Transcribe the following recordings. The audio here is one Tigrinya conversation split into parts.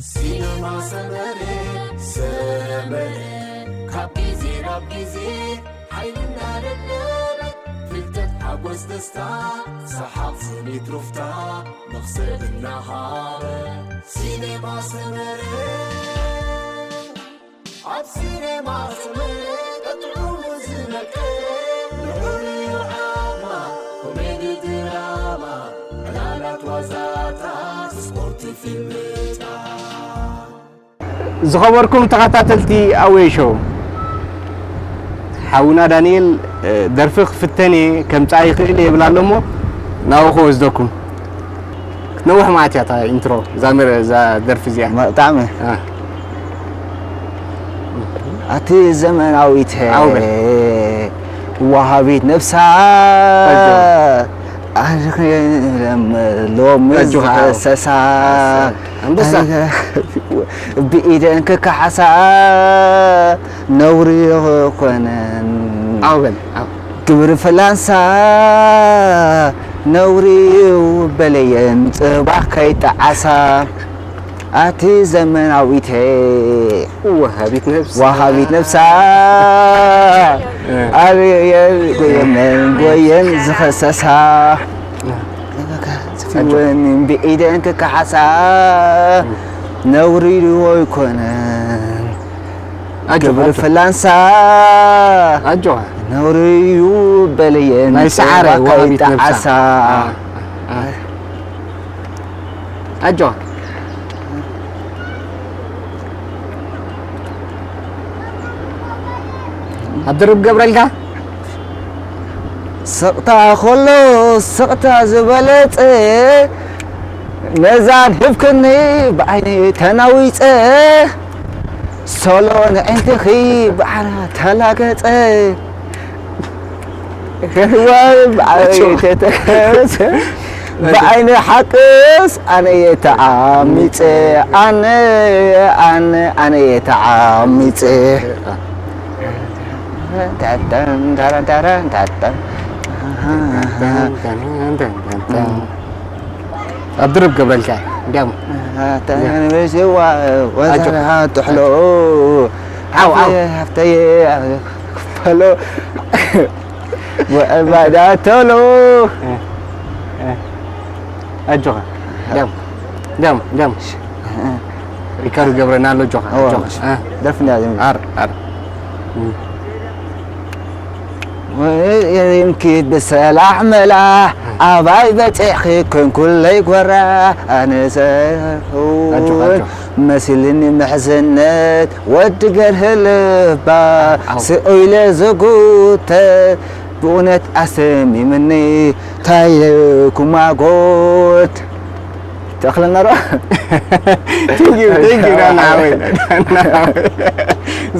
ሲነማ ሰመረ ሰመረ ካብ ግዜ ናብ ግዜ ሓይልና ደደበ ፍልጠት ሓጎስ ደስታ ሰሓቕ ስኒት ሩፍታ መኽሰብ እናሃበ ሲነማ ሰመረ ኣብ ሲነማ ሰመረ ቀጥዑ ዝነቀ ልዑል ዓማ ኮሜዲ ድራማ ዕላላት ዋዛታት ስፖርት ፊልምታ ዝኸበርኩም ተኸታተልቲ ኣዌ ሾው፣ ሓውና ዳንኤል፣ እ፣ ደርፊ ክፍተን እየ፣ ከምጽኣ ይኽእል እየ ይብል ኣሎ እሞ፣ ናብኡ ክወስደኩም። ክትነውሕ ማለት እያ እታ ኢንትሮ፣ እዛ መረ-፣ እዛ ደርፊ እዚኣ። ማ-፣ ብጣዕሚ። እ። ኣቲ ዘመናዊት ዓው በል። ወሃቢት ነፍሳ፣ ኣጆ። ኣነ ሎም-፣ ሎሚ ኣጆኻ፣ ዓው። ዝኸሰሳ። ኣንበሳ። ብኢደን ክከሓሳ ነውሪ ይኾነን። ዓው በል፣ ዓው። ግብሪ ፍላንሳ ነውሪ እዩ በለየን ጽባሕ ከይጠዓሳ። ኣቲ ዘመናዊት ወሃቢት ነፍሳ። ወሃቢት ነፍሳ። እ። ኣበየን ጎየመን ጎየን ዝኸሰሳ። እ። ወን ብኢደን ክከሓሳ። እ። ነውሪ ዶ ኣይኮነን። ኣጆኻ፣ ግብሪ ኣጆኻ። ፍላንሳ። ኣጆኻ። ነውሪ እዩ በለየን ናይ ሰዓረ ጽባሕ ወሃቢት ነፍሳ። ከይጠዓሳ። እ፣ እ፣ እ። ኣጆኻ። ኣብ ድርብ ገብረልካ? ስቕታ ኸሎ ስቕታ ዝበለጸ፣ ነዛን ህብክኒ ብዓይኒ ተናዊጸ፣ ሶሎ ንዕንትኺ ብዓራ ተላገጸ። ህዋ ብዓይኒ ተተኸሰ፣ ብዓይኒ ሓቅስ ኣነ እየ ተዓሚጸ፣ ኣነ፣ ኣነ፣ ኣነ እየ ተዓሚጸ። ኣብ ድርብ ገብረልካ እንዲያም። ወዘራ ጥሕሎ። ዓው፣ ዓው። ሃፍተየ፣ ሃፍተየ፣ ክፈሎ። ወዕባዳ ቶሎ። እ፣ እ። ኣጆኻ። ደም፣ ደም፣ ደም። ሪካርድ ገብረና ኣሎ፣ ኣጆኻ፣ እዋ። ኣጆኻ። እ። ደርፊ እንዳ ዘሚ። ኣር፣ ኣር። እ። ወይምኪ ብሰላሕ መላ ኣባይ በጺሕኺ ኮንኩለይ ጎራ ኣነ ኣጆኻ፣ ዘርሁን ኣጆኻ። መሲልኒ ምሕዝነት ወዲ ገርህ ልባ ኣው። ስኦይለ ዘጉተ ብእውነት ኣሰሚምኒ ታየ ኩማጎት ተኽለና ዶ? Thank you, thank you፣ ዳና ሓወይ፣ ዳና ሓወይ።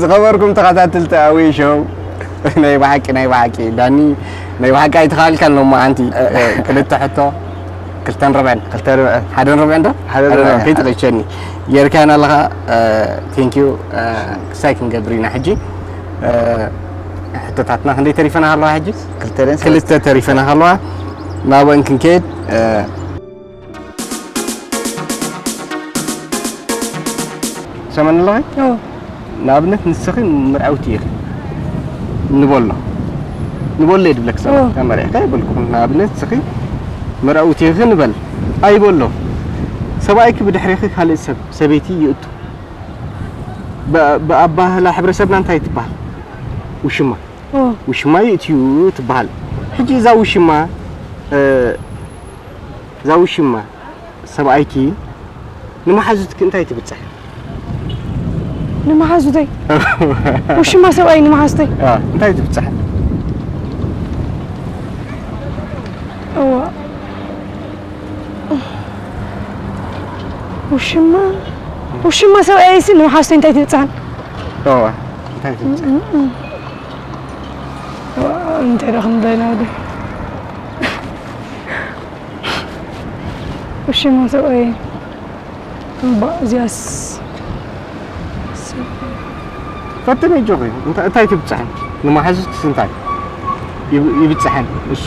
ዝኸበርኩም ተኸታተልቲ ኣዌ ሾው፣ ናይ ብሓቂ፣ ናይ ብሓቂ፣ ዳኒ፣ ናይ ብሓቂ ኣይተኻልካን ሎማዓንቲ። እ፣ እ፣ ክልተ ሕቶ፣ ክልተን ርብዕን። ክልተ ርብዕን። ሓደን ርብዕን ዶ? ሓደን ርብዕን። ከይትቕሸኒ። ጌርካና ኣለኻ፣ እ፣ thank you፣ እ፣ ክሳይ ክንገብር ኢና ሕጂ። እ፣ ሕቶታትና ክንደይ ተሪፈና ኣለዋ ሕጂ? ክልተ ደን ክልተ ተሪፈና ኣለዋ። ናብአን ክንከይድ፣ እ፣ ሰመን ኣለኺ? ኦ። ንኣብነት ንስኺ መርዓውቲ ኢኺ ንበሎ። ንበሎ እየ ድብለኪ፣ ሰመን። ኦ። ተመሪዕካ ይበልኩ። ንኣብነት ንስኺ መርዓውቲ ኢኺ ንበል። ኣይበሎ። ሰብኣይኪ ብድሕሬኺ ካልእ ሰብ፣ ሰበይቲ ይእቱ። ብ-፣ ብኣባህላ ሕብረሰብና እንታይ ትበሃል? ውሽማ። ኦ። ውሽማ ይእትዩ ትበሃል። ሕጂ እዛ ውሽማ፣ እ፣ እዛ ውሽማ ሰብኣይኪ ንመሓዙትኪ እንታይ ትብጽሕ? ንመሓዙተይ? ውሽማ ሰብኣይ ንመሓዙተይ? አ፣ እንታይ ትብጽሕ? እዋ። ውሽማ፣ ውሽማ ሰብኣይሲ ንመሓዙተይ እንታይ ትብጽሓን? እዋ፣ እንታይ ትብጽሕ? እም፣ እም። እዋ፣ እንታይ ደኣ ክንደይ ናብደ? ውሽማ ሰብኣይ እምባእ እዚኣስ ፈትን ኣጆኺ፣ እንታ-፣ እንታይ ትብጽሐን? ንመሓዙትስ እንታይ ይብ-፣ ይብጽሐን? እሱ።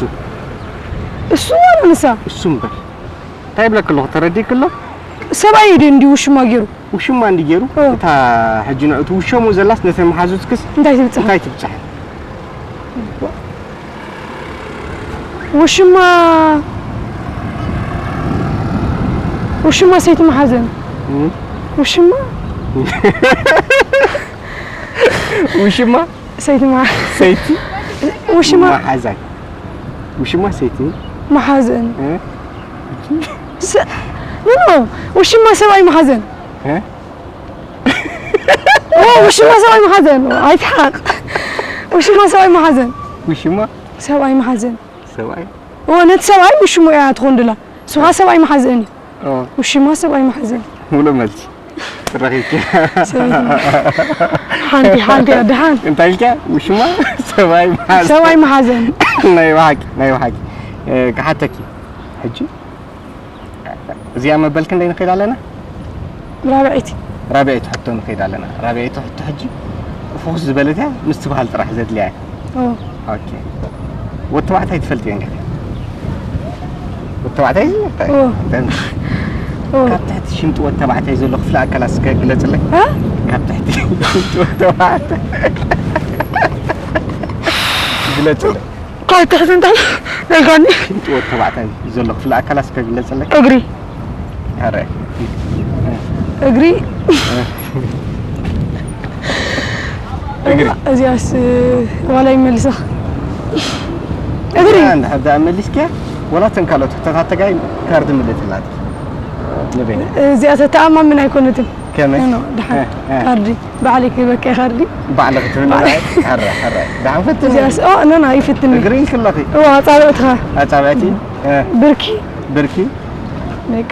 እሱ ዋላ ንሳ? እሱ እምበር። እንታይ ይብለኪ ኣለኹ? ተረዲእኪ ኣሎ? ሰብኣይ እዩ እንዲ ውሽማ ገይሩ። ውሽማ እንዲ ገይሩ እታ ሕጂ ንዕቱ ውሸሙ ዘላስ ነተ መሓዙትክስ እንታይ ትብጽሓ እንታይ ትብጽሓ? ውሽማ ውሽማ ሰይቲ መሓዘን ውሽማ ውሽማ ሰይቲ መሓ ሰይቲ ውሽማ መሓዛይ ውሽማ ሰይቲ መሓዘን ኖ ውሽማ ሰብኣይ መሓዘን ውሽማ ሰብኣይ መሓዘን ኣይትሓቕ። ውሽማ ሰብኣይ መሓዘን። ውሽማ ሰብኣይ መሓዘን። ሰብኣይ ነቲ ሰብኣይ ውሽሙ እያ ትኾን ድላ። ንሱ ኸዓ ሰብኣይ መሓዘን እዩ። ውሽማ ሰብኣይ መሓዘን። ሙሉእ መልሲ ረኺብኪ። ሓንቲ ሓንቲ እያ ደሓን። እንታይ ኢልኪ? ውሽማ ሰብኣይ መሓዘን። ሰብኣይ መሓዘን። ናይ ብሓቂ ናይ ብሓቂ ክሓተኪ ሕጂ እዚኣ መበል ክንደይ ንኸይድ ኣለና? ራብዐይቲ። ራብዐይቲ ሕቶ ንኸይድ ኣለና። ራብዐይቲ ሕቶ ሕጂ ፍኹስ ዝበለት እያ፣ ምስትብሃል ጥራሕ ዘድልያ እያ። ኦ። ኦኬ። ወዲ ተባዕታይ ትፈልጥዮ እንዲኺ? ወዲ ተባዕታይ እዚ? ኦ። እንታይ? ኦ። ካብ ትሕቲ ሽምጢ ወዲ ተባዕታይ ዘሎ ክፍሊ ኣካል እስከ ግለጽለይ። እ? ካብ ትሕቲ ሽምጢ ወዲ ተባዕታይ ግለጽለይ። ካብ ትሕቲ እንታይ? ናይ ጋኒ። ሽንጥወት ተባዕታይ ዘሎ ክፍሊ ኣካላት እስከ ግለጽለይ። እግሪ። ኣረ። እግሪ። እግሪ። እዚኣስ ዋላ ይመልሳ። እግሪ። እንድሕር ደኣ መሊስኪያ፣ ወላ እተን ካልኦት ሕቶታት ተጋይ ካርድ ምልእትላት። ንበይ? እዚኣ ተተኣማምን ኣይኮነትን። ከመይ? ኖ፣ ኖ፣ ደሓን። እ፣ እ። ካርዲ። ባዕለይ ክህበካ እየ ካርዲ። ባዕልኺ ትብሊ ባዕለይ። ሕራይ፣ ሕራይ፣ ሕራይ። ደሓን ፈትኒ። እዚኣስ፣ ኦ፣ ኖ፣ ኖ፣ ኣይፍትንኒ። እግሪ ኢልክለኺ? እዋ፣ ኣጻብዕትኻ። ኣጻብዕቲ? እ። ብርኪ። ብርኪ? በቃ።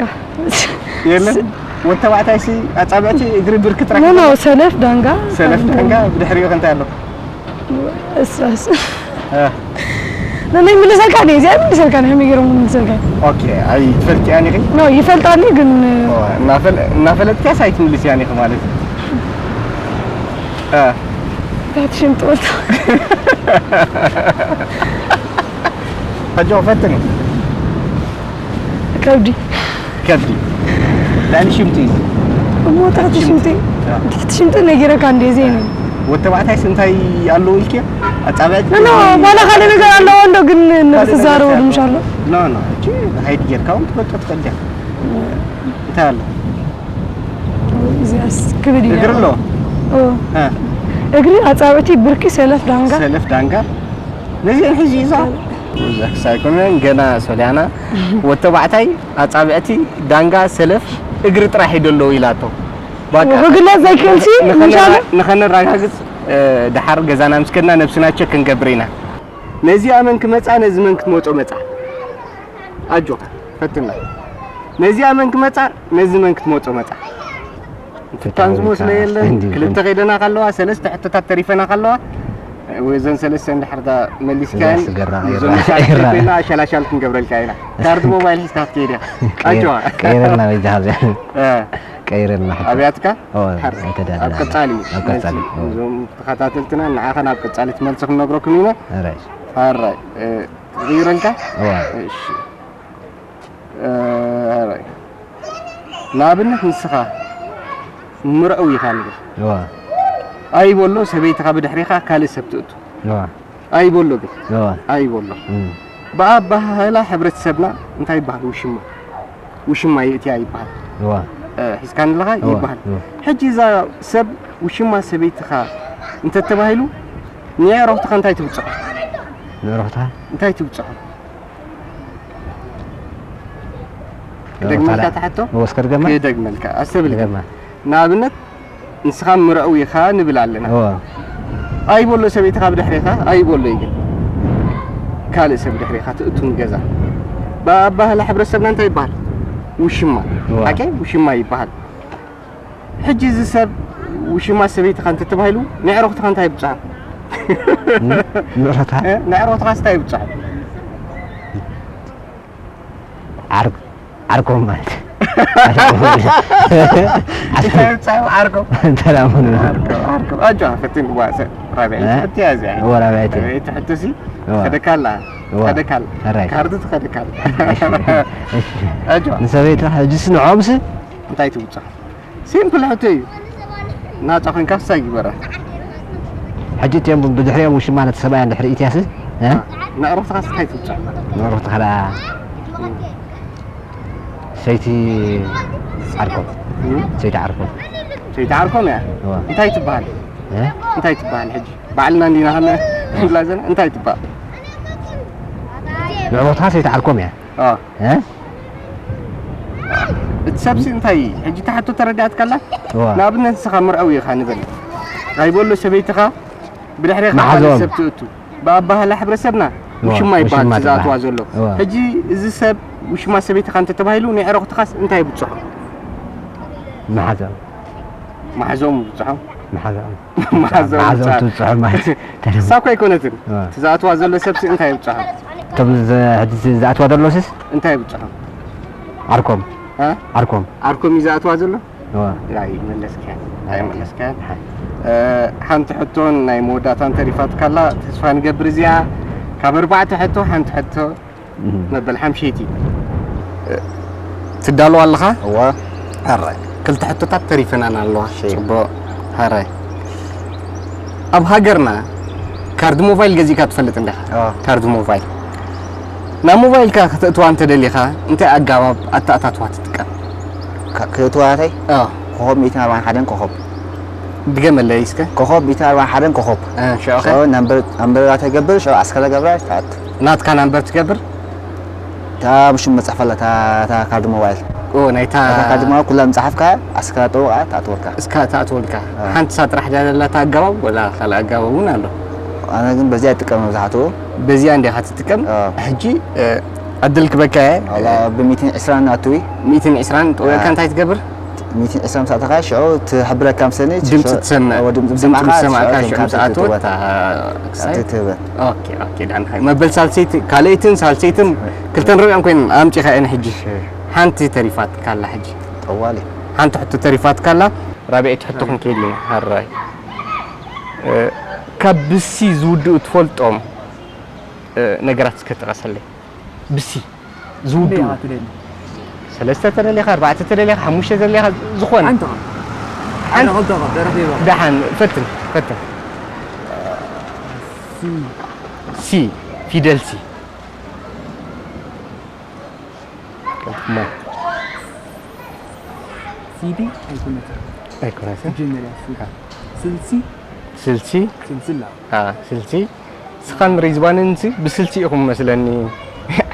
የለን? ስ- ወዲ ተባዕታይሲ ኣጻብዕቲ እግሪ ብርኪ ጥራሕ ኖ፣ ኖ፣ ይበሃል? ሰለፍ ዳንጋ። ሰለፍ ዳንጋ፣ ብድሕሪኡ ከ እንታይ ኣሎ? እሳስ። እ። ነነይ ምልሰልካ ነይ እዚኣ ምልሰልካ ነይ ከመይ ገይሮም ምልሰልካ? ኦኬ፣ ኣይ ትፈልጥያን ኢኺ? ኖ ይፈልጣኒ ግን ኦ፣ እናፈል- እናፈለጥክያስ ኣይትምልስያን ኢኺ ማለት እዩ። እ። ታሕቲ ሽምጥወት። ሕጂ ፈትኒ። ከብዲ። ከብዲ ልዕሊ ሽምጢ እዩ። እሞ ትሕቲ ሽምጢ ትሕቲ ሽምጢ ነጊረካ እንዴ ዜኒ ወዲ ተባዕታይስ እንታይ ኣለዎ ኢልኪ ኣጻብዕቲ ኖ ኖ ባላ ካልእ ነገር ኣለዎ እንዶ ግን ንክትዛረቡ ድምሻ ኣሎ ኖ ኖ እቺ ሃይድ ጌርካ እውን ትፈልጦ ትፈልጥ እያ እንታይ ኣሎ እዚኣስ ክብል እዩ እግሪ ኣሎ ኦ እ እግሪ ኣጻብዕቲ ብርኪ ሰለፍ ዳንጋ ሰለፍ ዳንጋ ነዚአን ሒዙ ይዛ ሳይኮነን ገና ሶልያና ወተባዕታይ ኣጻብዕቲ ዳንጋ ሰለፍ እግሪ ጥራሕ ይደለዉ ኢላቶ። ባቃ። ክግለጽ ዘይክእልሲ፣ ምሻለ? ንኸነራጋግጽ፣ እ፣ ደሓር ገዛና ምስ ከድና ነብስና ቸክ ክንገብር ኢና። ነዚኣ መን ክመጻ፣ ነዚ መን ክትመጾ መጻ። ኣጆኻ፣ ፈትና። ነዚኣ መን ክመጻ፣ ነዚ መን ክትመጾ መጻ። ፍታን ዝመስሎ የለን። እንዲሁ ክልተ ከይደና ከለዋ፣ ሰለስተ ሕቶታት ተሪፈና ከለዋ፣ ወይ እዘን ሰለስተ እንድሕር ዳ መሊስካየን፣ እዛ ስገራ እዞም ኤራ፣ መሻርክቲ ኤራ። ኮይና ኣሻላሻል ክንገብረልካ ኢና። ካርድ ሞባይል ሒዝካ ክትከይድ እያ። ቀይር-፣ ኣጆኻ። ቀይረልና በጃ ካብዚኣ። እ። ቀይረልና ሕቶ። ኣብያትካ? ኦ፣ ሓር-፣ ኣይተዳለናን። ኣብ ቀጻሊ። ኣብ ቀጻሊ። ነዚ ኦ። እዞም ተኸታተልትና ንዓኸን ኣብ ቀጻሊ ትመልሲ ክንነግረኩም ኢና። ኣራይ። ኣራይ። እ፣ ትቕይረልካ? እዋ። እሺ። እ፣ ኣራይ። ንኣብነት ንስኻ ምርዑው ኢኻ ንብል። እዋ። ኣይበሎ ሰበይትኻ ብድሕሪኻ ካልእ ሰብ ትእቱ። እዋ። ኣይበሎ ግን። እዋ። ኣይበሎ። እም። ብኣባህላ ሕብረተሰብና እንታይ ይበሃል? ውሽማ። ውሽማ የእትያ ይበሃል። እዋ። እ፣ ሒዝካኒ ኣለኻ? እዋ፣ ይበሃል። እዋ። ሕጂ እዛ ሰብ ውሽማ ሰበይትኻ እንተተባሂሉ ንየዕሩኽትኻ እንታይ ትብጽሖ? ንዕሩኽትኻ? እንታይ ትብጽሖ? ክደግመልካ ንዕሩኽትኻ እታ ሕቶ? እዋ፣ እስከ ድገማ። ክደግመልካ። ኣስተብህል። ድገማ። ንኣብነት ንስኻ ምርዑው ኢኻ ንብል ኣለና። እዋ። ኣይበሎ ሰበይትኻ ብድሕሬኻ ኣይበሎ እዩ ግን ካልእ ሰብ ድሕሬኻ ትእቱ ንገዛ። ብኣባህላ ሕብረተሰብና እንታይ ይበሃል? ውሽማ። እዋ። ሓቂ ውሽማ ይበሃል። ሕጂ እዚ ሰብ ውሽማ ሰበይትኻ እንተተባሂሉ ንዕሩኽትኻ እንታይ ይብጽሖ? ን-፣ ንዕሩኽትኻ? እ? ንዕሩኽትኻስ እንታይ ይብጽሖ? ዓርክ-፣ ዓርኮም ማለት። እንታይ ይብጻዩ? ዓርኮም። ሰላም ሁኑ። ዓርኮም፣ ዓርኮም። ኣጆኻ፣ ፈቲንክዋ፣ ሰ-፣ ራብዐይቲ እ? ሕቶ እያ እዚኣ። እወ፣ ራብዐይቲ። ራብዐይቲ ሕቶሲ እወ። ትኸደካ ኣላ። እወ። ትኸደካ ኣላ። ሕራይ። ካርዲ ትኸደካ ኣላ። እሺ፣ እሺ። ኣጆኻ። ንሰበይትኻ ሕጂስ ንዖምስ እንታይ ትብጻሕ? ሲምፕል ሕቶ እዩ። ናጻ ኮንካ ሳይ ይበራ። ሕጂ እቲኦም ብድሕሪኦም ውሽማ ነቲ ሰብኣያ እንድሕሪ ኢትያስ፣ እ? ንዕሩኽትኻስ እንታይ ትብጻሕ? ንዕሩኽቲ ኸኣ ሰይቲ ዓርኮም። ሰይቲ ዓርኮም። ሰይቲ ዓርኮም እያ። እንታይ ትበሃል? እንታይ ትበሃል ሕጂ? ባዕልና እንዲና ኸነ ንብላ ዘለና እንታይ ትበሃል? ንዕሩኽትኻ ሰይቲ ዓርኮም እያ። እቲ ሰብሲ እንታይ ሕጂ ተሓቶ ተረዳእትካላ? ንኣብነት ንስኻ ምርዐው ኢኻ ንበል። ኣይበሎ ሰበይትኻ ብድሕሬኻ ሰብ ትእቱ። ብኣባህላ ሕብረተሰብና ውሽማ ይበሃል ዝኣትዋ ዘሎ። ሕጂ እዚ ሰብ ውሽማ ሰበይትኻ እንተተባሂሉ ናይ ዕረቑትኻስ እንታይ ይብጽሖ? መሓዛኦም። መሓዛኦም ይብጽሖ? መሓዛኦም። መሓዛኦም ትብጽሖ ማለት እሳ እኮ ኣይኮነትን። ትዝኣትዋ ዘሎ ሰብሲ እንታይ ይብጽሖ? እቶም ዝኣትዋ ዘሎ ስስ እንታይ ይብጽሖ? ዓርኮም። ዓርኮም። ዓርኮም እዩ ዝኣትዋ ዘሎ? ኣይመለስካን ኣይመለስካን። ሓንቲ ሕቶን ናይ መወዳእታን ተሪፋትካላ ተስፋ ንገብር። እዚኣ ካብ ኣርባዕተ ሕቶ ሓንቲ ሕቶ መበል ሓምሸይቲ ትዳሎ ኣለኻ? እዋ። ሕራይ ክልተ ሕቶታት ተሪፈናን ኣለዋ። ጽቡቕ። ሕራይ ኣብ ሃገርና ካርድ ሞባይል ገዚእካ ትፈልጥ እንዲኻ? ካርድ ሞባይል ናብ ሞባይልካ ከተእትዋ እንተደሊኻ እንታይ ኣጋባብ ኣተኣታትዋ ትጥቀም? ክእትዋተይ ኮኾብ ሚእትን ኣርባዓን ሓደን ኮኾብ። ድገመለይ እስከ። ኮኾብ ሚእትን ኣርባዓን ሓደን ኮኾብ። ሽዑኸ? ናምበራ ተገብር ሽዑ ኣስከለ ገብራ ትኣቱ። ናትካ ናምበር ትገብር? እታ ምሽ መጽሐፍ ኣላ እታ ካርድ ሞባይል። ናይታ ካርድ ሞባይል ኩላ ምጽሓፍካ ኣስከላ ጥውቃ ትኣትወልካ። እስካ ትኣትወልካ። ሓንቲ ሳ ጥራሕ ድያ ዘላታ ኣገባብ ወላ ካልእ ኣገባብ እውን ኣሎ? ኣነ ግን በዚኣ ይጥቀም መብዛሕትኡ። በዚኣ እንዲኻ ትጥቀም? ሕጂ ዕድል ክበካ እየ። ብሚእትን ዕስራን ኣትዊ። ሚእትን ዕስራን ጥውያልካ እንታይ ትገብር? ሚእትን ዕስራን ምስ ኣተኻ ሽዑ ትሕብረካ ምሰኒ ድምፂ ትሰምዕ። ድምፂ ዝሰማዕካ ሽዑ ምስ ኣትወት ትህበን። መበል ሳልሰይቲ ካልኣይትን ሳልሰይትን ክልተን ረቢዖም ኮይነን ኣምፂኻ እየን ሕጂ ሓንቲ ተሪፋት ካላ ሕጂ ጠዋሊ ሓንቲ ሕቶ ተሪፋት ካላ ራብዐይቲ ሕቶ ክንከይድ ኢና። ሃራይ ካብ ብሲ ዝውድኡ ትፈልጦም ነገራት እስከ ጥቀሰለይ። ብሲ ዝውድኡ ሰለስተ ተደሊኻ ኣርባዕተ ተደሊኻ ሓሙሽተ ተደሊኻ ዝኾነ ሓንቲ ደሓን ፈትን ፈትን ሲ ፊደል ሲ ሲዲ ኣይኮነትን ኣይኮነትን መጀመርያ ስልሲ ስልሲ ስልስላ ስልሲ ስኻን ሪዝዋንን ሲ ብስልሲ ኢኹም መስለኒ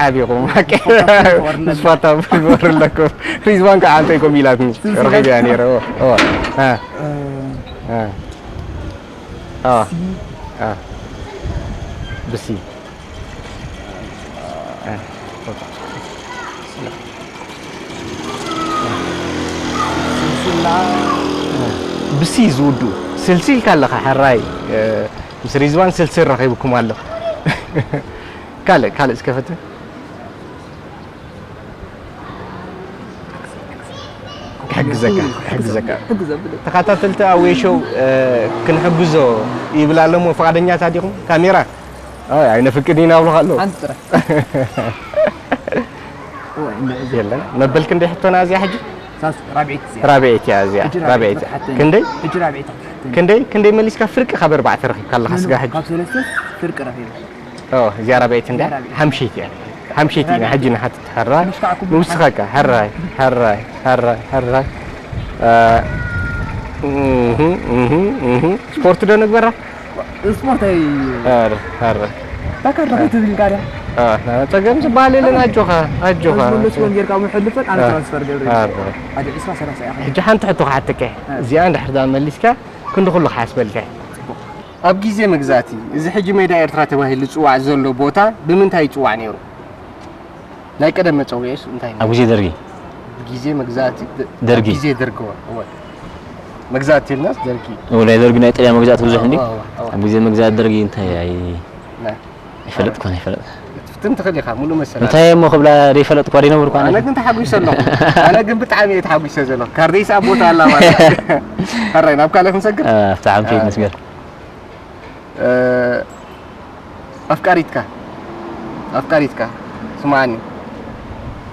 ዓቢኹም ምስፋታ ይወር ኣለኩም። ሪዝዋን ከዓ እንታይ ኮም ኢላትኒ ረኺብያ ነይረ። ብሲ ስልስላ ብሲ ዝውዱ ስልሲ ኢልካ ኣለኻ ሕራይ። ምስ ሪዝዋን ስልስል ረኺብኩም ኣሎ። ካልእ ካልእ እስከ ፈትን ክሕግዘካ ክሕግዘካ ተኸታተልቲ ኣዌ ሾው ክንሕግዞ ይብል ኣሎ እሞ ፍቓደኛታት ዲኹም? ካሜራ ኣይነፍቅድ ኢና ብሉኻ ኣለዉ። ሓንቲ ጥራሕ የለን መበል ክንደይ ሕቶና እዚኣ ሕጂ? ራብዒት እያ እዚኣ ራብዒት እያ። ክንደይ ክንደይ ክንደይ መሊስካ ፍርቂ ካብ ኣርባዕተ ረኺብካ ኣለኻ ስጋ ሕጂ? ካብ ሰለስተ ፍርቂ ረኺበ። እዚኣ ራብዐይቲ እንድያ ሓምሸይቲ እያ። ሓምሸይቲ ኢና ሕጂ ንሓትት ሕራይ ንውስኸካ ሕራይ ሕራይ ሕራይ ሕራይ ስፖርት ዶ ንግበራ? ስፖርት ኣይ ሕራይ ሕራይ ታካር ረኺ ትብል ጋር ጸገም ዝበሃል የለን። ኣጆኻ ኣጆኻ መለስ ወን ጌርካ ምሕልፈን ኣነ ትራንስፈር ገብረ ሓደ ዕስራ ሰላሳ እያ። ሕጂ ሓንቲ ሕቶ ክሓተካ እዚኣ እንድሕር ዳ መሊስካ ክንዲ ኩሉ ክሓስበልካ ኣብ ግዜ መግዛእቲ እዚ ሕጂ ሜዳ ኤርትራ ተባሂሉ ዝጽዋዕ ዘሎ ቦታ ብምንታይ ይጽዋዕ ነይሩ? ናይ ቀደም መጸውዒኡስ እንታይ ነይሩ? ኣብ ግዜ ደርጊ ግዜ መግዛእቲ ደርጊ ግዜ ደርጊ እወ መግዛእቲ ኢልናስ ደርጊ እወ ናይ ደርጊ ናይ ጥልያን መግዛእቲ ብዙሕ እንዲ ኣብ ግዜ መግዛእቲ ደርጊ እንታይ ኣይ ኣይፈለጥኩን ኣይፈለጥ ትፍትን ትኽእል ኢኻ ሙሉ መሰላት እንታይ እሞ ክብላ ዘይፈለጥኩ ኣይነበርኩ ኣነ ግን ተሓጒሰ ኣለኹ ኣነ ግን ብጣዕሚ እየ ተሓጒሰ ዘለኹ ካርደይስ ኣብ ቦታ ኣላ ማለት ሕራይ ናብ ካልእ ክንሰግር ብጣዕሚ ከይድ ንስገር ኣፍቃሪትካ ኣፍቃሪትካ ስምዓኒ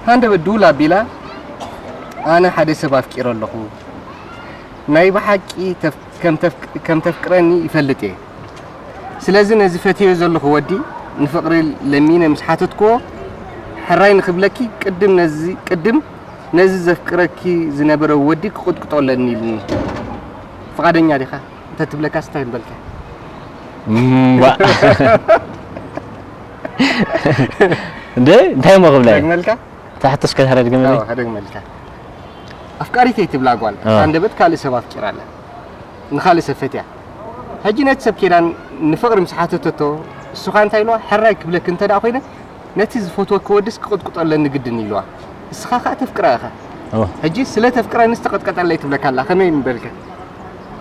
ሃንደበት ድውል ኣቢላ ኣነ ሓደ ሰብ ኣፍቂረ ኣለኹ። ናይ ብሓቂ ተፍ-፣ ከም ተፍ-፣ ከም ተፍቅረኒ ይፈልጥ እየ። ስለዚ ነዚ ፈትዮ ዘለኹ ወዲ ንፍቕሪ ለሚነ ምስ ሓተትክዎ፣ ሕራይ ንኽብለኪ ቅድም ነዚ፣ ቅድም ነዚ ዘፍቅረኪ ዝነበረ ወዲ ክቕጥቅጦ ኣለኒ ኢሉኒ። ፍቓደኛ ዲኻ? እንተትብለካስ እንታይ ምበልካ? እምባ። እንደ እንታይ እሞ ክብላ እየ? ደግመልካ? እታ ሕቶስ ከ ሓደ ድገመለይ? ኣዎ፣ ሃደግመልካ። ኣፍቃሪተይ ትብላ ጓል፣ ኣዎ። ኣንደበት ካልእ ሰብ ኣፍቂራ ኣላ። ንኻልእ ሰብ ፈትያ። ሕጂ ነቲ ሰብ ኬዳ ንፍቕሪ ምስ ሓተተቶ፣ እሱ ኸኣ እንታይ ኢልዋ? ሕራይ ክብለኪ እንተ ደኣ ኮይነ፣ ነቲ ዝፈትወኪ ወድስ ክቕጥቅጦ ኣለኒ ግድን ኢልዋ። እስኻ ኸኣ ተፍቅራ ኢኻ። እወ። ሕጂ ስለ ተፍቅረኒ ዝተቐጥቀጠለይ ትብለካ ኣላ፣ ከመይ ምበልካ?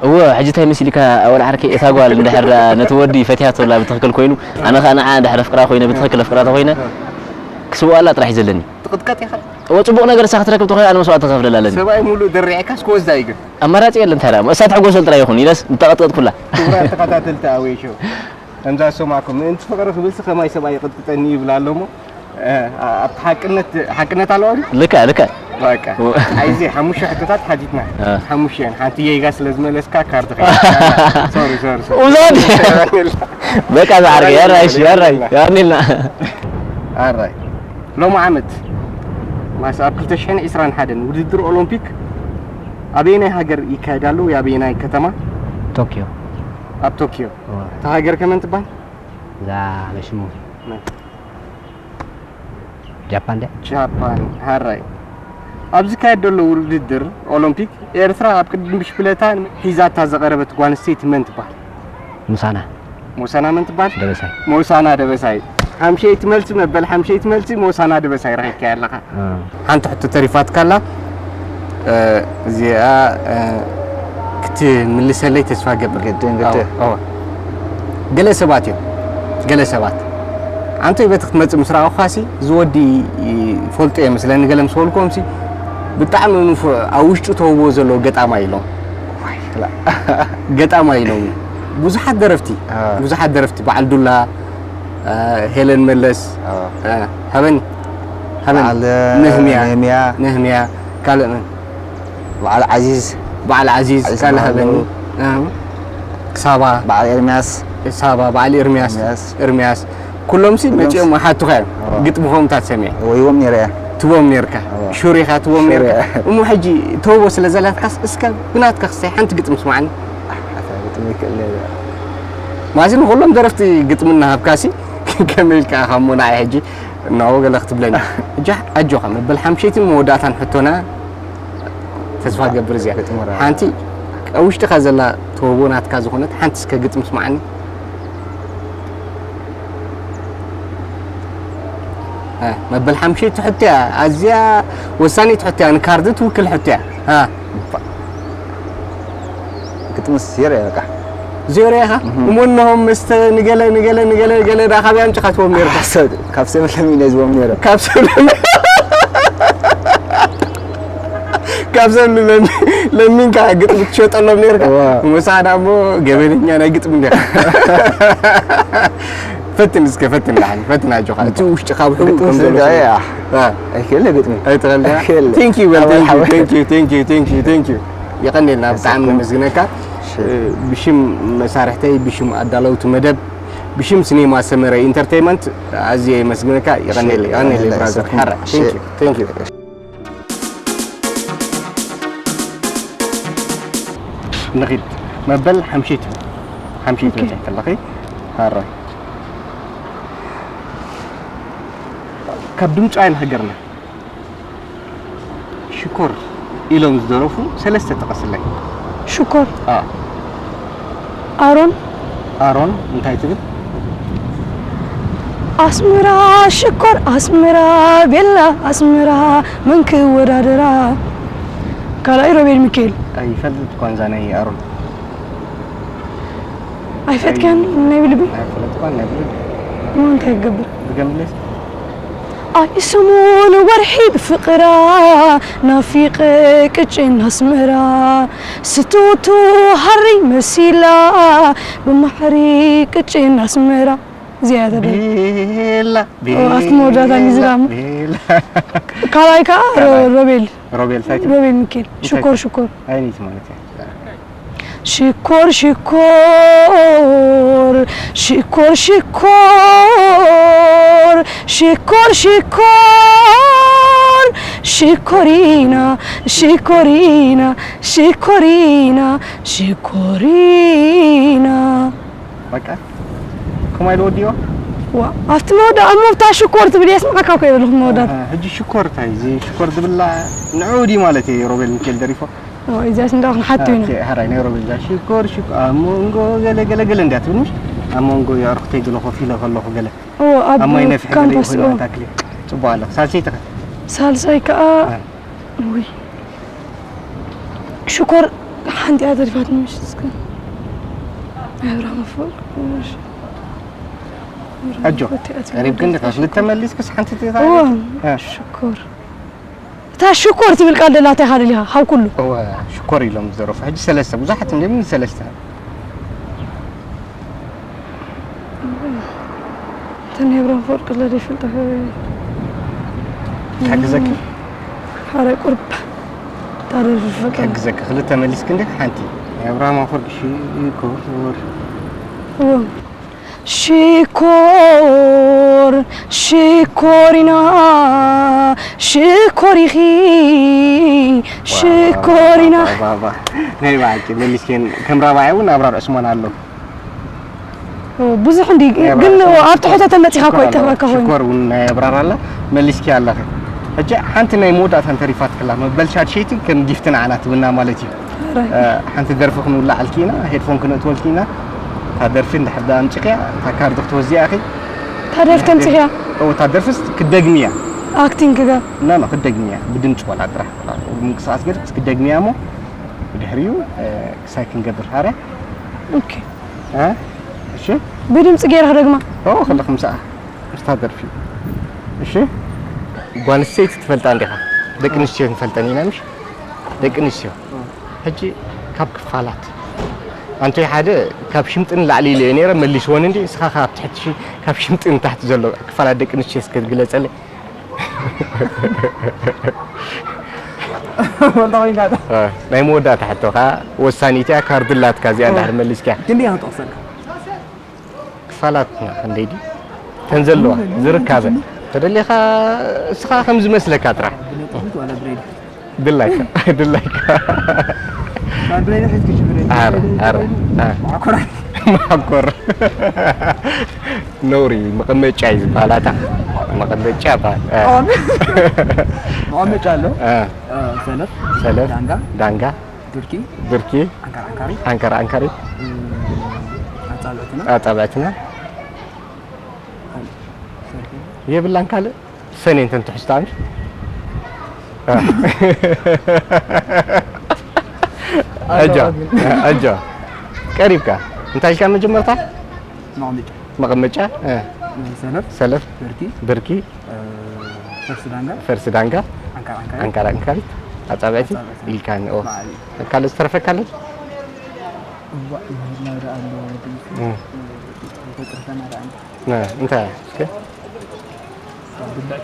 እወ፣ ሕጂ እንታይ መሲልካ ኣወል ዓርከይ፣ እታ ጓል እንድሕር ደኣ ነቲ ወዲ ፈትያቶ ኣላ ብትኽክል ኮይኑ፣ ኣነ ኸኣ ንዓ እንድሕር ኣፍቅራ ኮይነ፣ ብትኽክል ኣፍቅራ ተኾይነ፣ ክስውኣላ ጥራሕ እዩ ዘለኒ። ትቕጥቀጥ ኢኻ? እወ፣ ጽቡቕ ነገር ንሳ ክትረክብ ተኾይና፣ ኣነ መስዋእቲ ክኸፍለላ ኣለኒ። ሰብኣይ ሙሉእ ደሪዕካስ ክወስዳ እዩ ግን? ኣማራጺ የለን፣ እንታይ ደኣ እሞ፣ እሳ ትሕጎሰሉ ጥራይ ይኹን፣ ኢለስ ምተቐጥቀጥኩላ። ክቡራት ተኸታተልቲ ኣወይ ሾው፣ ከምዛ ዝሰማዕኩም፣ ምእንቲ ፍቕሪ ክብልሲ ከማይ ሰብኣይ ይቕጥቅጠኒ ይብል ኣሎ እሞ፣ እ፣ ኣብቲ ሓቅነት፣ ሓቅነት ኣለዋ ድዩ? ልክዕ፣ ልክዕ። በቃ። ው- ኣይዚ ሓሙሽተ ሕቶታት ሓቲትና። እ። ሓሙሽተ እየን። ሓንቲ ጌጋ ስለ ዝመለስካ ካርድ ኸይድ። ሶሪ፣ ሶሪ፣ ሶሪ። ውሰድ። በቃ፣ ዝዓርከይ፣ የራይ፣ እሺ፣ የራይ። የራይ። የራይ። ኣራይ። ሎሚ ዓመት፣ ማስ ኣብ ክልተ ሽሕን ዕስራን ሓደን ውድድር ኦሎምፒክ ኣበየናይ ሃገር ይካየድ ኣሎ? ወይ ኣበየናይ ከተማ? ቶኪዮ። ኣብ ቶኪዮ። እወ። እታ ሃገር ከ መን ትበሃል? እዛ በሽሙ። መን? ጃፓን ድያ? ጃፓን፣ ሃራይ። ኣብ ዝካየድ ዘሎ ውድድር ኦሎምፒክ፣ ኤርትራ ኣብ ቅድድም ብሽክለታ ሒዛታ ዝቐረበት ጓል ኣንስተይቲ መን ትበሃል? ሙሳና። ሞሳና መን ትበሃል? ደበሳይ። ሞሳና ደበሳይ። ሓምሸይቲ መልሲ መበል ሓምሸይቲ መልሲ ሞሳና ደበሳይ ረኺብካያ ኣለኻ። እ። ሓንቲ ሕቶ ተሪፋትካ ኣላ። እ፣ እዚኣ፣ እ፣ ክትምልሰለይ ተስፋ ገብር። ግድን፣ ግድን። ኣዎ፣ ኣዎ። ገለ ሰባት እዮም፣ ገለ ሰባት። ኣንቶይ በቲ ክትመጽእ ምስ ረኣኹኻሲ፣ እዚ ወዲ ይፈልጦ እየ መስለኒ፣ ገለ ምስ በልኩዎምሲ፣ ብጣዕሚ ንፉዕ፣ ኣብ ውሽጡ ተውህቦ ዘለዎ ገጣማይ ኢሎም። ዋይ፣ ክላ-፣ ገጣማይ ኢሎም። ብዙሓት ደረፍቲ፣ አ። ብዙሓት ደረፍቲ፣ በዓል ዱላ፣ አ፣ ሄለን መለስ፣ አ። አ፣ ሃበኒ፣ ሃበኒ። በዓል ነህምያ፣ ነህምያ። ነህምያ፣ ካልእ መን? በዓል ዓዚዝ። በዓል ዓዚዝ፣ ዓዚዝ ካልእ በዓል ሃበኒ። ኑር። አ። ሳባ። በዓል ኤርምያስ። ሳባ፣ በዓል ኤርምያስ። ኤርምያስ። ኤርምያስ። ኩሎምሲ ኩሎምሲ መጺኦም ይሓቱኻ እዮም። ኣዎ። ግጥሚ ኸምታት ሰሚዐ። ወይዎም ነይረ እያ። ትቦም ነይርካ። ኣዎ። ሹሪኻ ትቦም ሹሪ ነይርካ። እያ። እሞ ሕጂ ተውቦ ስለ ዘላትካስ እስከ ብናትካ ክሳይ ሓንቲ ግጥሚ ስማዕኒ። ኣታ ግጥሚ ይክእል እየ። ማሲ ንኹሎም ደረፍቲ ግጥሚ እናሃብካሲ ከመይ ኢልካ ኢኻ እሞ ንዓይ ሕጂ እናወገለ ክትብለኒ? እጃ ኣጆኻ መበል ሓምሸይትን መወዳእታን ሕቶና። ተስፋ ገብር እዚኣ። ግጥሚ ራ-፣ ሓንቲ ኣብ ውሽጥኻ ዘላ ተውቦ ናትካ ዝኾነት ሓንቲ እስከ ግጥሚ ስማዕኒ። እ፣ መበል ሓምሸይቲ ሕቶ እያ። ኣዝያ ወሳኒት ሕቶ እያ። ንካርድ ትውክል ሕቶ እያ። እ። ግጥምስ ዜሮ እያ በቃ። ዜሮ ኢኻ? እህ። እሞ እነሆም መስተ ንገለ፣ ንገለ፣ ንገለ፣ ንገለ ደኣ ካበይ ኣምጺኻትዎም ነይርካ? ሰብ፣ ካብ ሰብ ለሚነ ዝቦም ነይረ። ካብ ሰብ ለሚ-፣ ካብ ሰብ ለሚ-፣ ለሚንካ ግጥሚ ትሸጠሎም ነይርካ? እዋ። ምሳና እሞ ገበነኛ ናይ ግጥሚ እንዲኻ። ፈትን እስከ፣ ፈትን ደሓን፣ ፈትን ኣጆኻ። እቲ ውሽጥኻ ብሕቡእ ግጥሚ ከም ዘሎ ስለ-፣ ስለ-፣ እያ። አ። ኣይክእለ ግጥሚ። ኣይትኽእልን? ኣይክእለ። Thank you፣ well፣ ኣባል thank you፣ ሓወይ። Thank you፣ thank you፣ thank you፣ thank you። የቐንየልና፣ ብጣዕሚ የሰኩም። ነመስግነካ። እሺ። እ፣ ብሽም መሳርሕተይ፣ ብሽም ኣዳለውቲ መደብ፣ ብሽም ሲኔማ ሰመረ ኢንተርቴይመንት ኣዝየ የመስግነካ። የቐንየለይ፣ እሺ፣ የቐንየለይ፣ የቐንየለይ፣ ብራዘር። የሰኩም። ሓራ። እሺ። Thank you፣ thank you። ንኺድ። መበል ሓምሸይቲ። ሓምሸይቲ ኦኬ። በጺሕኪ ኣለኺ። ሃራይ። ካብ ድምጻውያን ሃገርና ሽኮር ኢሎም ዝደረፉ ሰለስተ ጥቐስለይ። ሽኮር። አ። ኣሮን። ኣሮን እንታይ ትብል? ኣስመራ ሽኮር፣ ኣስመራ ቤላ፣ ኣስመራ መን ክወዳደራ? ካልኣይ ሮቤል ሚካኤል። ኣይፈልጥ እኳ እዛ ናይ ኣሮን። ኣይፈትካን ናይ ብልቢ? ኣይፈልጥ እኳ ናይ ብልቢ። እሞ እንታይ ክገብር? ብገምለስ? ኣይ ሰሙን ወርሒ ብፍቕራ ናፊቐ ቅጭን ኣስመራ ስትውቱ ሃሪ መሲላ ብማሕሪ ቅጭን ኣስመራ። እዚኣ እያ ተደርፍ። ቤላ፣ ኦ፣ ኣብቲ መወዳእታ ቤላ፣ ሚዝራም። ቤላ። ካልኣይ ከዓ ሮ-፣ ካልኣይ። ሮቤል። ሮቤል ሳይት ሮቤል ሚካኤል እንታይ ሽኮር ከ- ሽኮር ኣይኒት ማለት እዩ። ሽኮር ሽኮር ሽኮር ሽኮር ሽኮር ሽኮር ሽኮሪና ሽኮሪና ሽኮሪና ሽኮሪና በቃ ከምኡ ኢሉ ወዲዎ። ዋ ኣብቲ መወዳእ እሞ ብታ ሽኮር ትብል የስምዓካ እኮ የብልኹም መወዳእታ ሕጂ ሽኮር እንታይ እዚ ሽኮር ዝብላ ንዑ ድዩ ማለት እዩ። ሮቤል ሚካኤል ደሪፎ እዚኣስ እንዳ ክንሓቱ ኢና ኦኬ፣ ሓራይ ናይ ሮቤል እዛ ሽኮር ሽኮር ኣብ መንጎ ገለ ገለ ገለ እንዲያ ትብል ምሽ ኣብ መንጎ የዕርክተይ ገለ ኮፍ ኢለ ከለኹ ገለ እዎ ኣብ ኣብ ማይ ነፍሒ ገለ ካምፓስ ይኹን እዎ ታክሊ ጽቡቕ ኣለኹ። ሳልሰይቲ ከ ሳልሳይ ከዓ ውይ ሽኮር ሓንቲ እያ ተሪፋትኒ ምሽ እስከ ኣብርሃም ኣፈወርቅ ኣጆ ቀሪብ ግን ዲኻ ክልተ መሊስክስ ሓንቲ ቴታ እዎ ሽኮር እታ ሽኮር ትብል ቃል ደላታ ኢኻ ደሊኻ ካብ ኩሉ እወ ሽኮር ኢሎም ዝደረፉ ሕጂ ሰለስተ ብዙሓት እንደ ምን ሰለስተ ተን ኣብርሃም ኣፈወርቅ ለደ ይፈልጠ ሓግዘኪ ሓደ ቁርብ ታደርፈቀ ሓግዘኪ ክልተ መሊስክ እንደ ሓንቲ ናይ ኣብርሃም ኣፈወርቅ ሽኮር እዎ ሽኮር ሽኮሪና ሽኮሪኺ ሽኮሪና ናይ ባዕልኪ መሊስኬን ከም ራባይ እውን ኣብራር ዕስማን ኣሎ ብዙሕ እንዲ ግን ኣብ ትሕቶ ተመፂኻ እኮ ይጠፍኣካ ኮይኑ ሽኮር እውን ናይ ኣብራር ኣላ መሊስኪ ኣለኺ ሕጂ ሓንቲ ናይ መወዳእታ እንተሪፋትክላ መበል ሻድሸይቲ ከም ጊፍቲ ንዓና ትብና ማለት እዩ ሓንቲ ደርፊ ክንውላዓልኪ ኢና ሄድፎን ክነእትወልኪ ኢና እታ ደርፊ እንድሕር ዳ ኣምፂኽያ እታ ካርድ ክትወዝያ ኢኺ እታ ደርፊ ተምፂኽያ እታ ደርፊስ ክደግምያ ኣክቲንግ ክገር ኖ ኖ ክደግምያ ብድምፂ ቆልዓ ጥራሕ ምንቅስቃስ ገይርክስ ክደግምያ እሞ ብድሕሪኡ ክሳይ ክንገብር ሓረ ኦኬ እሺ ብድምፂ ገይረ ክደግማ ኦ ከለኹ ምሳኣ ምስታ ደርፊ እሺ ጓል ኣንስተይቲ ትፈልጣ እንዲኻ ደቂ ኣንስትዮ ንፈልጠን ኢና ምሽ ደቂ ኣንስትዮ ሕጂ ካብ ክፋላት ኣንቶይ ሓደ ካብ ሽምጥን ላዕሊ ኢለ ነረ መሊስዎን እንዲ እስኻ ካብ ትሕቲ ካብ ሽምጥን ታሕቲ ዘሎ ክፋላት ደቂ ኣንስትዮ እስከ ግለጸለይ ናይ መወዳእታ ሕቶ ከዓ ወሳኒት እያ ካርድላትካ እዚኣ እንዳሕር መሊስካ ክንደይ እያ ክጠቕሰልካ ክፋላትና ክንደይ ድዩ ተን ዘለዋ ዝርካበ ተደሊኻ እስኻ ከም ዝመስለካ ጥራሕ ብነጥቢት ዋላ ብሬድ ድላይካ ድላይካ ብሬድ ሕዝኪ ሽብሬድ ኣረ ኣረ ማዕኮራ ማዕኮር ነውሪ መቐመጫ እዩ ዝበሃል ኣታ መቐመጫ ይበሃል መቐመጫ ኣሎ ሰለፍ ሰለፍ ዳንጋ ዳንጋ ብርኪ ብርኪ ዓንካር ዓንካሪ ዓንካር ዓንካሪ ኣጻብዕትና ኣጻብዕትና የብላን ካልእ ሰኔ እንተን ትሕዝታ ኣምሽ ኣጆ ኣጆ ቀሪብካ እንታይ ኢልካ መጀመርታ መቐመጫ መቐመጫ ሰለፍ ሰለፍ ብርኪ ብርኪ ፈርስ ዳንጋ ፈርስ ዳንጋ ዓንካር ዓንካሪ ዓንካር ዓንካሪት ኣጻብዕቲ ኢልካኒ ኦ ካልእ ዝተረፈካለን እዋ ይሄድና ወደ ኣሎ ወደ እም። ተጥርፈና ወደ አንድ እ፣ እንታይ እስከ ብልዕ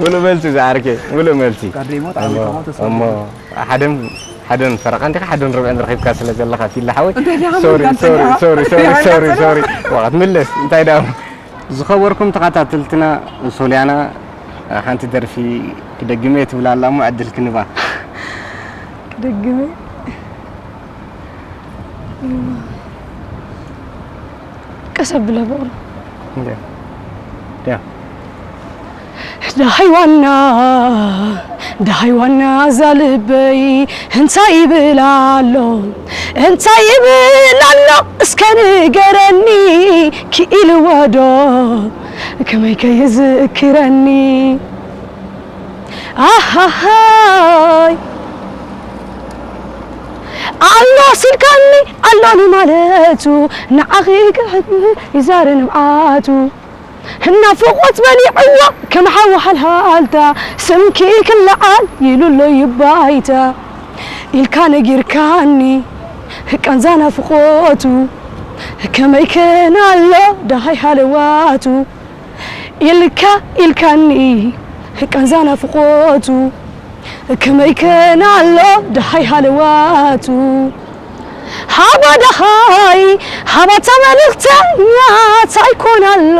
ሙሉእ መልሲ ዝዓርከ ሙሉእ መልሲ ጋድሬሞ ጣዕሚ እሞ ከማ ተስፋ እሞ ሓደን ሓደን ፈረቓ እንዲኻ ሓደን ርብዕን ረኺብካ ስለ ዘለኻ ፊላ ሓወይ እንታይ ዲኻ ሶሪ ምንካን ሶሪ ጸኒሓ? ሶሪ ሶሪ እንታይ ሶሪ ዲኻ ሶሪ ዋት ምለስ እንታይ ዳ ዝኸበርኩም ተኸታተልትና ሶልያና ሓንቲ ደርፊ ክደግመ ትብላ ኣላ እሞ ዕድል ክንባ ክደግመ ቀስ ኣብለ በቕሎ እንዴ ያ ደሃይ ዋና ደሃይ ዋና እዛ ልበይ እንታይ ይብል ኣሎ እንታይ ይብል ኣሎ እስከ ንገረኒ ክኢልዎ ዶ ከመይ ከይዝክረኒ ኣሃሃይ ኣሎ ስልካኒ ኣሎ ንማለቱ ንዓኺ ክሕብ ይዛረ ንብዓቱ ናፍቖት በሊዕዋ ከም ሓዊ ሓልሃልታ ስምኪ ክለዓል ኢሉ ኣሎ ይባይታ ኢልካ ነጊርካኒ ቃንዛ ናፍቖቱ ከመይ ከናሎ ደሃይ ሃለዋቱ ኢልካ ኢልካኒ ቃንዛ ናፍቖቱ ከመይ ከን ኣሎ ደሃይ ሃለዋቱ። ሃባ ደሃይ ሃባታ መልእኽተኛ ታይ ኮን ኣሎ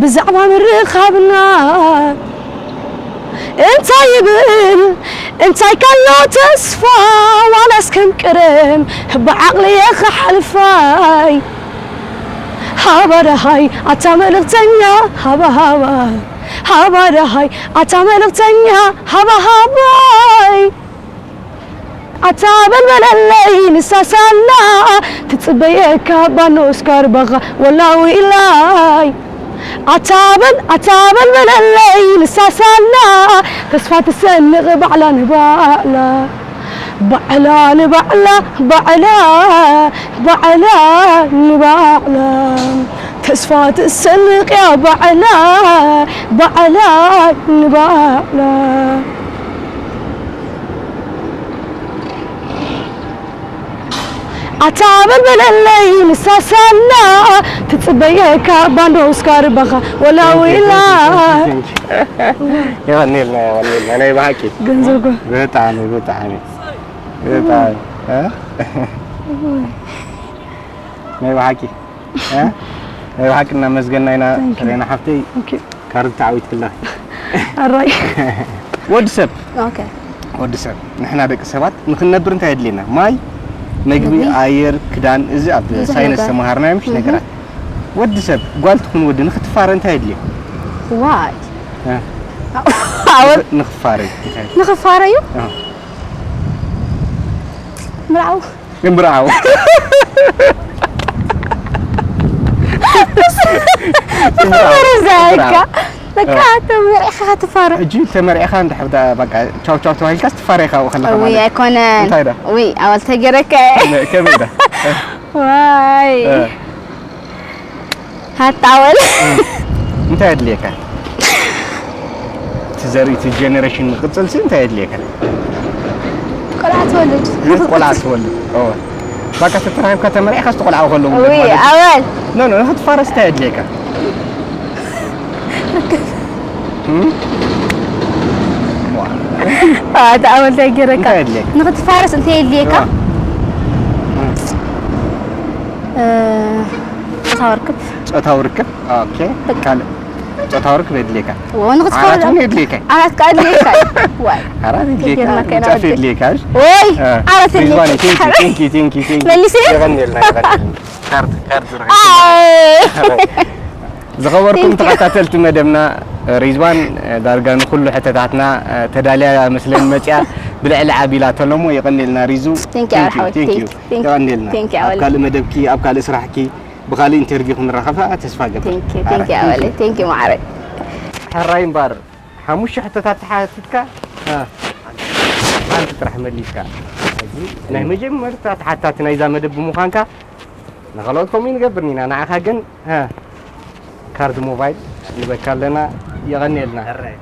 ብዛዕባ ምርኻብና እንታይ ይብል እንታይ ካሎ ተስፋ ዋላስ ከም ቀደም ብዓቕሊ የኽሓልፋይ። ሃባ ደሃይ ኣታ መልእኽተኛ ሃባ ሃባ ሃባ ደሃይ ኣታ መልእኽተኛ ሃባ ሃባይ ኣታ በልበለለይ ንሳሳላ ትጽበየካ ባኖ እስካር በኻ ወላዊ ኢላይ ኣታ በል ኣታ በልበለለይ ንሳሳላ ተስፋ ትሰንቕ ባዕላ ንባዕላ ባዕላ ንባዕላ ባዕላ ባዕላ ንባዕላ ተስፋ ትሰንቕያ ባዕላ ባዕላ ንባዕላ ኣታ በልበለለይ ንሳሳላ ትጽበየካ ባንዶ እስካር በኻ ወላዊላ የቐኔልና የቐኔልና ናይ ብሓቂ ገንዘብ ጎ ብጣዕሚ ብጣዕሚ ብጣዕሚ እ? ናይ ብሓቂ እ? ናይ ብሓቂ እናመስገና ኢና ፍሬና ሓፍተይ ካርድ ተዓዊትክላ ኣራይ ወዲ ሰብ ኦኬ ወዲ ሰብ ንሕና ደቂ ሰባት ንክንነብር እንታይ የድልየና? ማይ፣ መግቢ፣ መግቢ። ኣየር፣ ክዳን፣ እዚ ኣብ ብዙሕ ሳይንስ ነገር። ተምሃርናዮም ምሽ ነገራት። ወዲ ሰብ ጓል ትኹን ወዲ ንክትፋረ እንታይ የድልዮ? ዋይ እ? ኣወል ንክፋረ እንታይ? ንኽፋረ እዩ እ። ምርዓው እምብርዓው ዛይካ በቃ ተመሪዕኻ ትፋረ እጂ ተመሪዕኻ እንድሕር ዳ በቃ ቻው ቻው ተባሂልካስ ትፋረ ኢኻ ኣብኡ ከለኻ ወይ ማለት ኣይኮነን እንታይ ዶ? ወይ ኣወል ተገረከ ከመይ ዳ? ዋይ እ። ሃታ ኣወል እንታይ የድልየካ? እቲ ዘርኢ እቲ ጀነሬሽን ንክቕፅል ሲ እንታይ የድልየካ? ቆልዓ ትወልድ ቆልዓ ትወልድ። ኦ። በቃ ተተራኺብካ ተመሪዕካ ዝተቆልዓ ከለዉ ወይ ኣወል ኖ ኖ ንክትፋረስ እንታይ የድልየካ? እም? ኣታ ኣወል እንታይ ገረካ እንታይ የድልየካ? ንኽትፋረስ እንታይ የድልየካ እ። እ፣ ጾታዊ ርክብ ጾታዊ ርክብ ኦኬ ካልእ ጾታዊ ርክብ የድልየካ ወ ንኽትፋረ ዓራት እውን የድልየካ ዓራት ከ ኣድልየካ ዋይ ዓራት የድልየካ ተጌርና ከይና ጫፍ ወዲ። የድልየካ ወይ ዓራት ሪዝዋን የድልየካ ቴንኪ ቴንኪ ቴንኪ መልሲ የቐንየልና የቐንየልና ካርድ ካርድ ዝረኸብካ ኣይ ዝኸበርኩም Thank you. ተኸታተልቲ መደብና ሪዝዋን ዳርጋ ንኩሉ ሕተታትና ተዳልያ መስለን መፅያ ብልዕሊ ዓቢላ ተሎሞ የቐንየልና ሪዙ Thank you፣ ሓወይ። Thank you። የቐንየልና Thank you፣ ኣብ ኣወል። ካልእ መደብኪ ኣብ ካልእ ስራሕኪ ብኻልእ ኢንተርቪው ክንራኸብ ከዓ ተስፋ ገብር Thank you፣ thank you ኣወል። Thank you ማዓረይ። ሕራይ እምበር ሓሙሽተ ሕቶታት ተሓቲትካ እ፣ ሓንቲ ጥራሕ መሊስካ ሕጂ ናይ መጀመርታ ተሓታቲ ናይዛ መደብ ብምዃንካ ንኻልኦት ከምኡ ንገብር ኢና ንዓኻ ግን እ፣ ካርድ ሞባይል ንበካ ኣለና የቐንየልና ሕራይ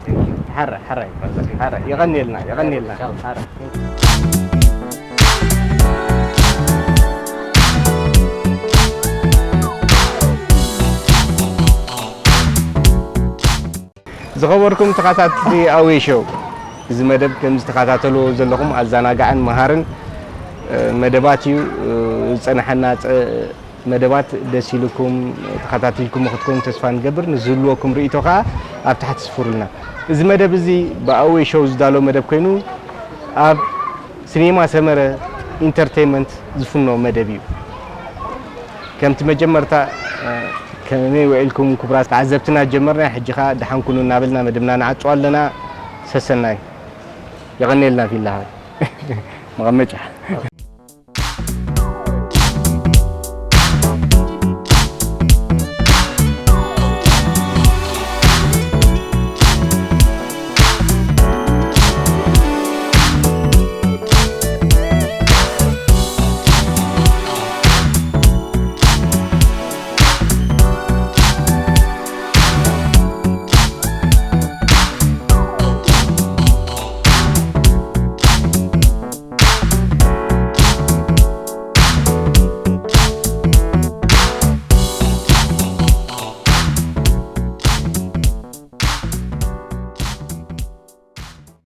ሕራይ ሕራይ የቐንየልና የቐንየልና ሕራይ ዝኸበርኩም ተኸታተልቲ ኣዌ ሾው እዚ መደብ ከም ዝተኸታተልዎ ዘለኹም ኣዘናጋዕን መሃርን መደባት እዩ ዝፀናሐና መደባት ደስ ኢልኩም ተኸታቲልኩም ክትኮኑ ተስፋ ንገብር ንዝህልወኩም ርእቶ ከዓ ኣብ ታሕቲ ስፍሩልና እዚ መደብ እዚ ብኣዌ ሾው ዝዳሎ መደብ ኮይኑ ኣብ ሲኔማ ሰመረ ኢንተርቴይንመንት ዝፍኖ መደብ እዩ ከምቲ መጀመርታ ከመይ ውዒልኩም ክቡራት ተዓዘብትና ጀመርና ሕጂ ከዓ ደሓን ኩኑ እናበልና መደብና ንዓፅዋ ኣለና ሰሰናዩ የቐንየልና ፊላ መቐመጫ